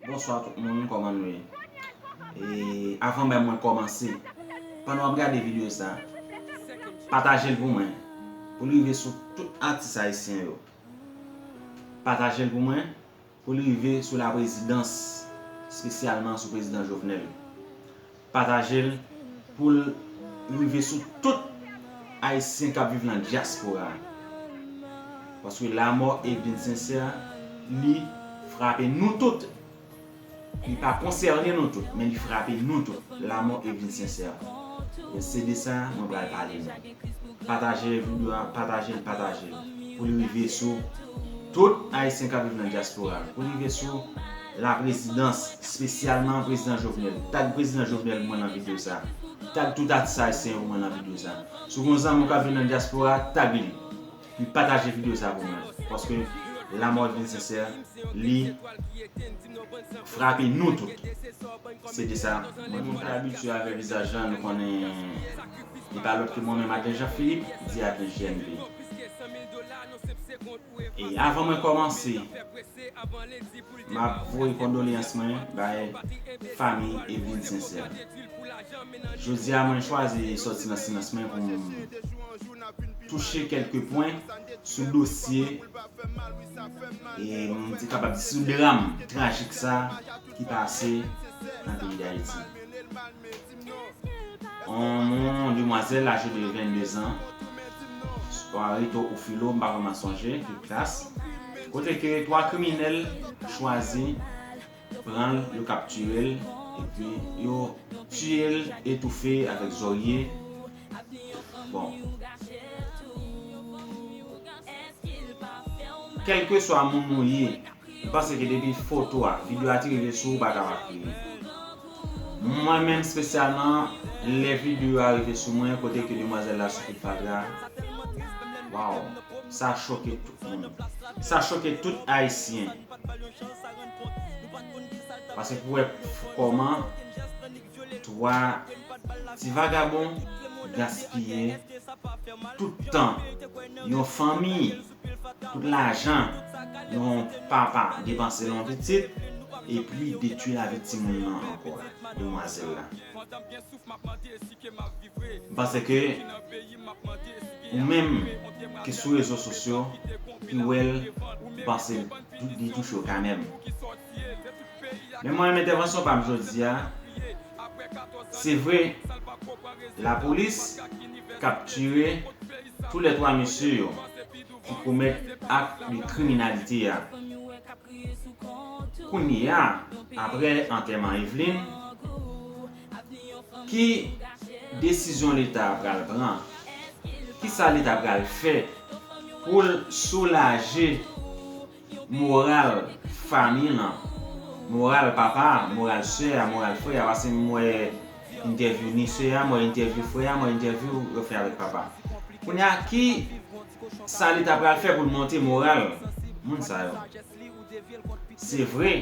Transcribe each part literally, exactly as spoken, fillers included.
Bonswa tout moun, kòman nou ye? E avan menm mwen kòmanse, pandan w ap gade videyo sa, pataje l pou mwen, pou l rive sou tout atis ayisyen yo. Pataje l pou mwen, pou l rive sou laprezidans, espesyalman sou prezidan Jovenel. Pataje l pou l rive sou tout Ayisyen k ap viv nan dyaspora. Paske lamò Evelyne Sincère, li frape nou tout. Li pa konsène nou tout, men li frape nou tout. Lamò Evelyne Sincère. E se de sa mwen pral pale nou. Pataje videyo a, pataje l, pataje l. Pou li rive sou tout Ayisyen k ap viv nan dyaspora. Pou li rive sou laprezidans, espesyalman prezidan Jovenel. Tag prezidan Jovenel pou mwen nan videyo sa. Tag tout atis ayisyen yo pou mwen nan videyo sa. Si w gen yon zanmi w k ap viv nan dyaspora, tag li. Li pataje videyo sa pou mwen. Paske lamò Evelyne Sincère, li frape nou tout. Se de sa, mwen, moun ki abitye avè vizaj la, nou konnen li pa lòt ke mwen menm, Adlen Jean Philippe, di Adlen J N P. E avan mwen kòmanse, m ap voye kondoleyans mwen bay fanmi Evelyne Sincère. Jodi a, mwen chwazi sòti nan silans mwen pou m touche kèlke pwen sou dosye e m te kapab di sou dram trajik sa ki pase nan peyi Dayiti. On, on demwazèl aje de vennde zan, Rito Ufilo, m pa vrèman sonje, ki klas, kote ke twa kriminèl chwazi pran l, yo kaptire l, epi yo tiye l, etoufe avèk zòrye. Bon. Kèlkeswa moun ou ye, m panse ke depi foto a, videyo a te rive sou ou, ou pa kapab kriye. Mwen menm espesyalman, lè videyo a rive sou mwen, kote ke demwazèl la sou kout fatra, waw, sa choke tout moun. Sa choke tout Ayisyen. Paske pou wè kòman twa ti vagabon gaspiye tout tan yon fanmi, tout lajan yon papa depanse nan yon pitit, epi detwi lavi timoun nan ankò, demwazèl la. M panse ke ou menm ki sou rezo sosyo ki wè l, m panse li touche w kanmenm. Men mwen menm, entèvansyon pa m jodi a, se vre, lapolis kaptire toulètwa mesye yo ki komèt ak de kriminalite a. Kounye a, apre antèman Evelyne, ki desizyon Leta a pral pran? Kisa Leta pral fè pou l soulaje moral fanmi lan, moral papa a, moral sè a, moral frè a, paske m wè entèvyou ni sè a, m wè entèvyou frè a, m wè entèvyou yo fè avèk papa. Kounye a, ki sa Leta pral fè pou l monte moral moun sa yo? Se vre,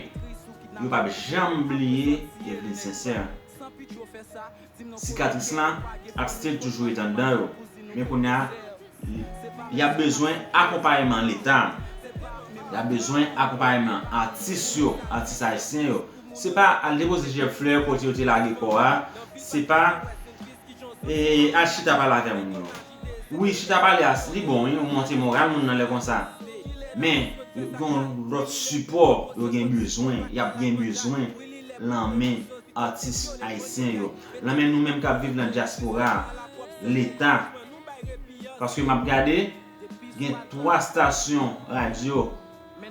yo p ap janm bliye Evelyne Sincère. Sikatris lan ap still toujou ret anndan yo. Men kounye a, y ap bezwen akonpayman Leta. Y ap bezwen akonpayman atis yo, atis ayisyen yo. Se pa al depoze jèb flè kote yo te lage kò a. Se pa, e, al chita pale avè moun yo. Wi, chita pale a, li bon, wi, ou monte moral moun nan lè konsa. Men, yo gen yon lòt sipò yo gen bezwen, y ap gen bezwen lanmen atis ayisyen yo, lanmen nou menm k ap viv nan dyaspora, Leta. Paske m ap gade, gen twa stasyon radyo,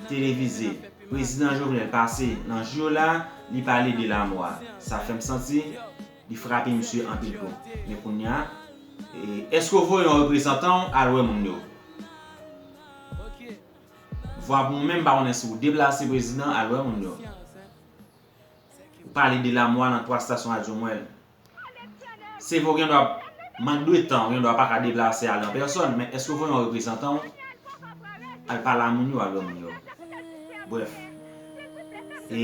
televize, prezidan Jovenel pase nan jou yo la, li pale de lamò a. Sa fè m santi li frape misye anpil tou. Men kounye a, e, èske w voye yon reprezantan w al wè moun yo? Vwa pou mwen, m pa konnen si w deplase prezidan al wè moun yo. Ou pale de lamò a nan twa stasyon radyo m wè l. Se vre w gen dwa mank de tan, w gen dwa pa ka deplase al an pèsòn, men èske w voye yon reprezantan w al pale a moun yo, al wè moun yo? Brèf. E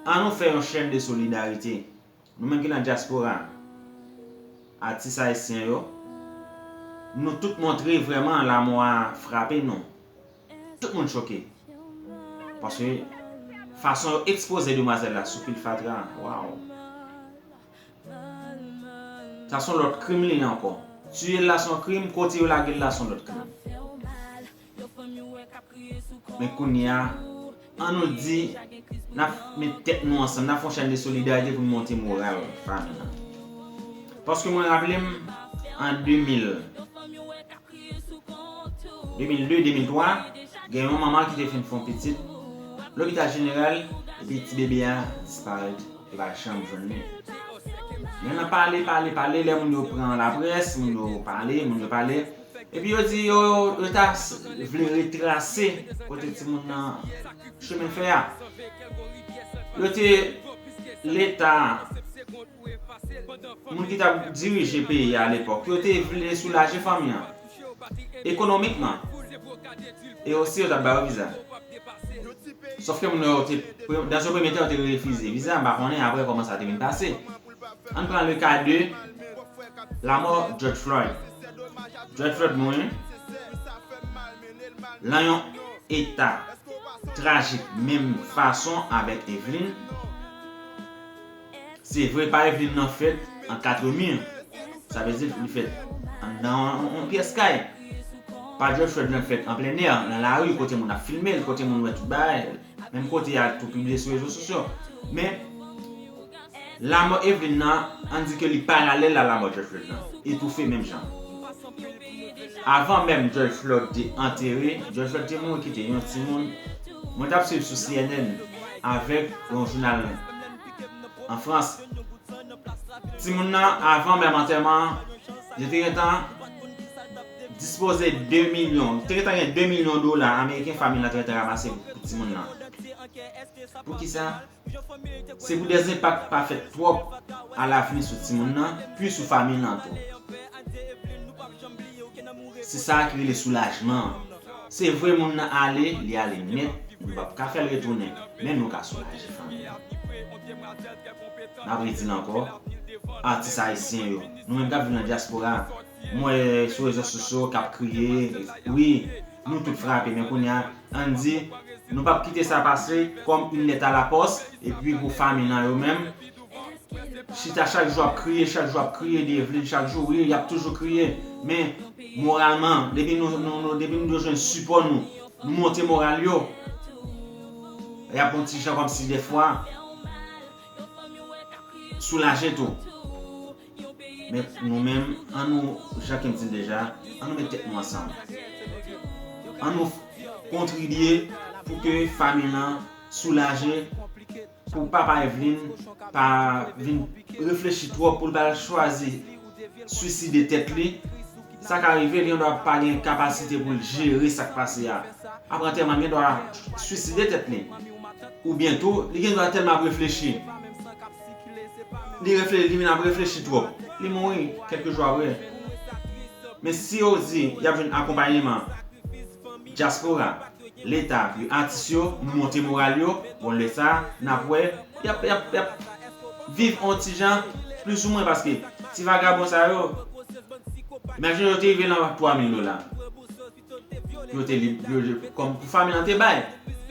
an nou fè yon chèn de solidarite. Nou menm ki nan dyaspora, atis ayisyen yo, nou tout montre vrèman lamò a frape nou. tout moun choke. Paske fason yo ekspoze demwazèl la sou pil fatra, waw. Sa se yon lòt krim li ye ankò. Tiye l la se yon krim, kote yo lage l la se yon lòt krim. Men kounye a, ann nou di, n ap met tèt nou ansanm, n ap fè yon chèn de solidarite pou n monte moral fanmi an. Paske mwen raple m, an de mil, de mil de, de mil twa, gen yon manman ki te fin fè yon pitit lopital jeneral, epi ti bebe a disparèt, yo pa janm jwenn li. Men nan pale, pale, pale, lè moun yo pran laprès, moun yo pale, moun yo pale, epi yo di yo, yo ta s- vle retrase kote timoun nan chemen fè a. Yo te Leta, moun ki t ap dirije peyi a alepòk, yo te vle soulaje fanmi an ekonomikman. E osi yo t ap ba yo viza. Sòf ke moun yo te, dans un premier temps, yo te refize viza, m pa konnen apre kòman sa te vin pase. Ann pran le ka de lamò George Floyd. George Floyd mouri lan yon eta trajik menm fason avèk Evelyn. Se vre, pa Evelyn nan fèt an katremin. Sa vle di li fèt anndan yon, yon pyès kay. Pa George Floyd nan fèt an plen è, nan lari, kote moun ap filme l, kote moun wè tout bagay. Menm kote a tou pibliye sou rezo sosyo. Men, lamò Evelyn nan, ann di ke li paralèl a lamò George Floyd nan. Etoufe menm jan. Avan menm George Floyd te antere, George Floyd te mouri kite yon timoun. Mwen t ap swiv sou C N N avèk yon jounal an Frans. Timoun nan, avan menm antèman an, yo te gentan dispoze de milyon, te gentan gen de milyon dola ameriken fanmi an te gentan ranmase pou timoun nan. Poukisa? Se pou dèzenpak pa fèt twòp alavni sou timoun nan, pi sou fanmi l an tou. Se sa ki rele soulajman an. Se vre moun nan ale, li ale nèt, nou p ap ka fè l retounen, men nou ka soulaje fanmi an. M ap redi l ankò, atis ayisyen yo, nou menm k ap viv nan dyaspora, m wè sou rezo sosyo k ap kriye, wi, nou tout frape, men kounye a, ann di, nou p ap kite sa pase kòm une lettre à la poste, epi pou fanmi nan yo menm, chita chak jou ap kriye, chak jou ap kriye de Evelyn, chak jou, wi, y ap toujou kriye, men moralman, depi nou, nou, nou, depi nou jwenn sipò nou, nou monte moral yo, y ap yon ti jan kòmsi dèfwa soulaje tou. Men nou menm, ann nou, jan ke m di l deja, ann nou met tèt nou ansanm. Ann nou kontribye pou ke fanmi lan soulaje, pou papa Evelyn pa vin reflechi twòp, pou l pa chwazi swiside tèt li. Sa ka rive, li gendwa pa gen kapasite pou l jere sa k pase a. Apre antèman, li gendwa swiside tèt li. Oubyen tou, li gendwa tèlman ap reflechi. Li refle-, li vin ap reflechi twòp. Li mouri kèlke jou apre. Men si yo di y ap jwenn akonpayeman dyaspora, Leta, pou atis yo, nou monte moral yo, bon, lè sa a, n ap wè, y ap, y ap, y ap viv on ti jan, plizoumwen, paske ti vagabon sa yo, imajine yo te rive nan twa mil dola. Yo te li, yo, yo, kòm pou fanmi an te bay.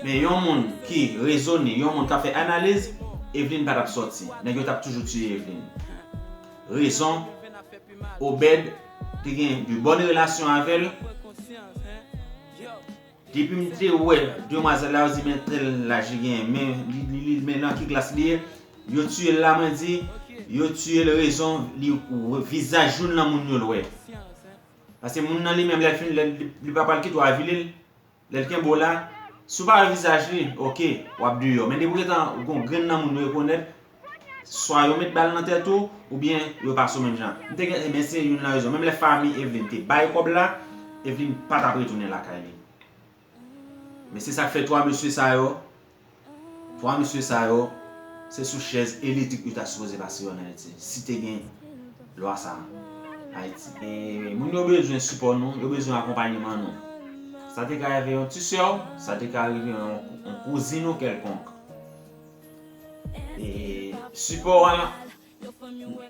Men yon moun ki rezone, yon moun k ap fè analiz, Evelyn pa t ap sòti. Nèg yo t ap toujou tiye Evelyn. Rezon, Obed te gen de bòn relasyon avè l. Depi m te wè demwazèl la, yo di, men tèl laj li genyen, men li, li, li, men nan ki klas li ye, yo tiye l la, mwen di, yo tiye l rezon, li, vizaj youn nan moun yo l wè. Paske moun nan li menm, lè l fin, lè l, li pa pral kite w avili l, lè l kenbe w la, si w pa wè vizaj li, oke, w ap deyò. Men depi w gentan gon grenn nan moun yo rekonèt, swa yo met bal nan tèt ou, oubyen yo pase w menm jan. M te gen, men se youn nan rezon. Menm lè fanmi Evelyn te bay kòb la, Evelyn pa t ap retounen lakay li. Men se sa k fè twa mesye sa yo, twa mesye sa yo, se sou chèz elektrik yo ta sipoze pase yo ann Ayiti, si te gen lwa sa a Ayiti. E moun yo bezwen sipò nou, yo bezwen akonpayeman nou. Sa te ka rive yon ti sè w, sa te ka rive yon, yon kouzin ou kèlkonk. E sipò a,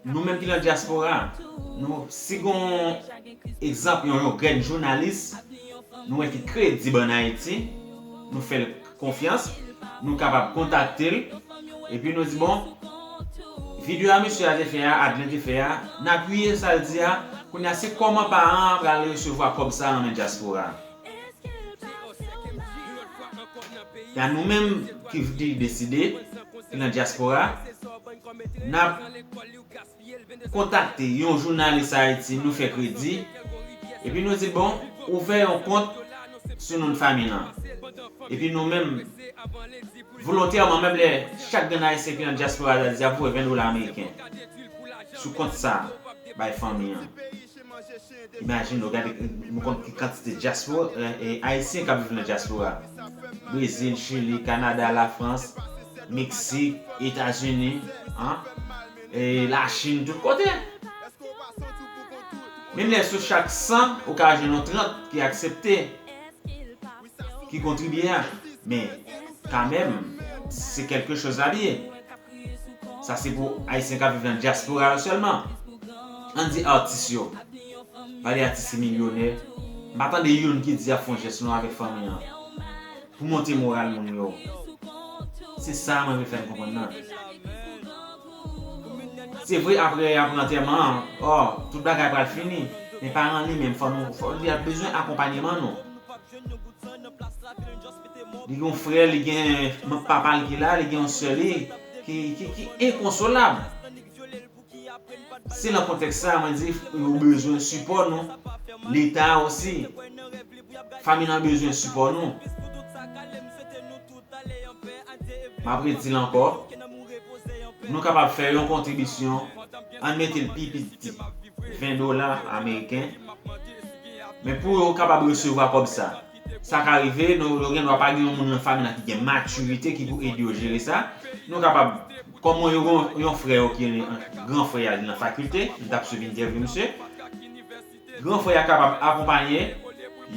nou menm ki nan dyaspora, nou, si gon egzanp, yon, yon grenn jounalis, nou wè ki kredib ann Ayiti, nou fè l konfyans, nou kapab kontakte l, epi nou di, bon, videyo a mesye a te fè a, Adlen te fè a, n apiye sa l di a, kounye a se kòman paran an pral resevwa kòb sa nan men dyaspora a. Nan nou menm ki vle deside, ki nan dyaspora, n ap kontakte yon jounalis Ayiti, nou fè kredi, epi nou di, bon, ouvè yon kont sou non fanmi an. Epi nou menm, volontèman, menm lè chak grenn Ayisyen ki nan dyaspora a di ap voye ven dola ameriken sou kont sa bay fanmi an. Imajine w, gade, nou konn ki kantite dyaspora, e, e, Ayisyen k ap viv nan dyaspora. Brezil, Chili, Kanada, Lafrans, Meksik, Etazini, an, e, Lachin, tout kote. Menm lè sou chak san, ou ka jwenn yon trant ki aksepte, ki kontribye a. Men, kanmenm, se kèlke choz l ap ye. Sa se pou Ayisyen k ap viv nan dyaspora yo sèlman. Ann di atis yo. Pale atis se milyonè. M pa tande youn ki di y ap fè yon jès non avèk fanmi an. Pou monte moral moun yo. Se sa mwen vle fè n konprann nan. Se vre, apre, apre antèman an, ò, tout bagay pral fini. Men paran li menm, fò nou, fò, li ap bezwen akonpanyeman nou. Li gen yon frè, li gen papa l ki la, li gen yon sè li ki, ki, ki enkonsolab. Se nan kontèks sa a, mwen di, yo bezwen sipò nou. Leta osi. Fanmi nan bezwen sipò nou. M ap redi l ankò. Nou kapab fè yon kontribisyon. Ann mete l pi piti. Ven dola ameriken. Men pou yo kapab resevwa kòb sa. Sa ka rive, nou, yo gen dwa pa gen yon moun nan fanmi nan ki gen matirite ki pou ede yo jere sa. Nou kapab, kòm mwen, yo gen yon frè yo ki rele, gran frè a, li nan fakilte, m t ap swiv entèvyou misye. Gran frè a kapab akonpaye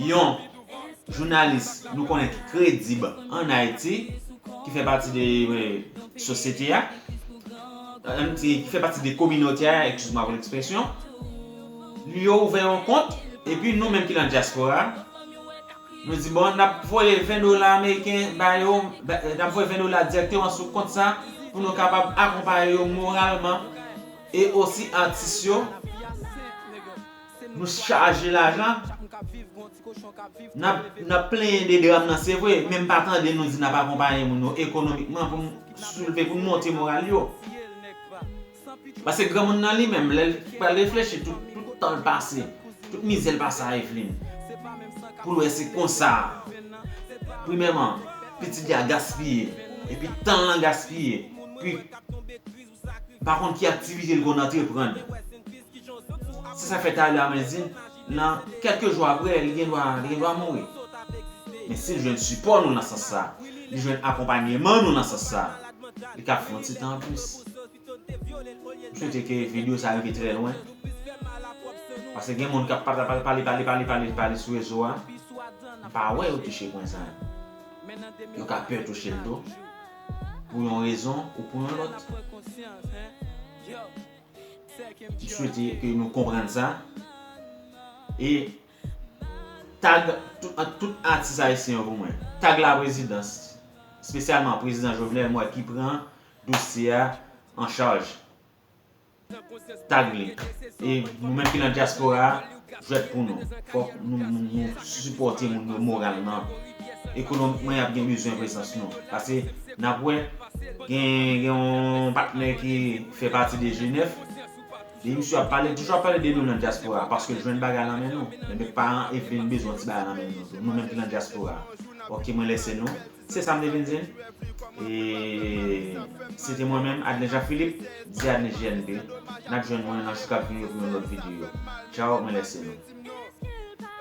yon jounalis nou konnen ki kredib ann Ayiti, ki fè pati de, e, sosyete a, e, ki fè pati de kominote a, excuse-moi pour l'expression. Li yo ouvè yon kont, epi nou menm ki nan dyaspora, nou di, bon, n ap voye ven dola ameriken ba yo, ba, n ap voye ven dola dirèkteman sou kont sa, pou nou kapab akonpaye yo moralman, e osi atis yo, nou chaje lajan, n ap, n ap plenyen de dram nan, se vre, men m pa tande nou di n ap akonpaye moun yo ekonomikman pou n soulve, pou n monte moral yo. Paske granmoun nan li menm, lè l pral reflechi tout, tout tan l pase, tout mizè l pase a Evelyn, pou l wè se konsa, premyèman, pitit li a gaspiye, epi tan l lan gaspiye, pi pa konn ki aktivite l konn antreprann. Se sa k fè talè a mwen di, nan kèlke jou apre, li gen dwa, li gen dwa mouri. Men si l jwenn sipò nou nan sans sa, li jwenn akonpanyeman nou nan sans sa, li ka fè yon ti tan anplis. M swete ke videyo sa rive trè lwen. Paske gen moun k ap pale, pale, pale, pale, pale, pale, pale sou rezo a. M pa wè yo touche pwen sa. Yo ka pè touche l tou. Pou yon rezon ou pou yon lòt. M swete ke nou konprann sa. E tag tout, tout atis ayisyen yo pou mwen. Tag laprezidans, espesyalman prezidan Jovenel Moïse ki pran dosye a an chaj. Tag li. E nou menm ki nan dyaspora a, jwèt pou nou. Fòk nou, nou, nou sipòte moun yo moralman. Ekonomikman, y ap gen bezwen prezans nou. Paske n ap wè, gen, gen yon patnè ki fè pati de G nèf. Depi misye ap pale, toujou ap pale de nou nan dyaspora, paske l jwenn bagay nan men nou. Ebyen, paran Evelyn bezwen yon ti bagay nan men nou tou. Nou menm ki nan dyaspora. Oke, mwen lèse nou. Se sa m te vin di n. E se te mwen menm, Adlen Jean Philippe, di Adlen J N P. N ap jwenn mwen nan jou k ap vini yo pou yon lòt videyo. Tchaw, mwen lèse nou.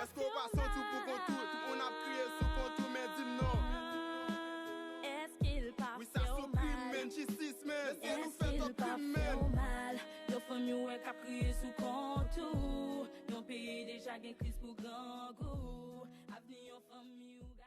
Èske w pa santi w pou kont ou? Tout moun ap kriye sou kont ou, men di m non. Wi, sa se yon krim, men, jistis, men, fò nou fè tòt krim, men. Yon fanmi w wè k ap kriye sou kont ou. Yon peyi deja gen kriz pou grangou. Avni yon fanmi w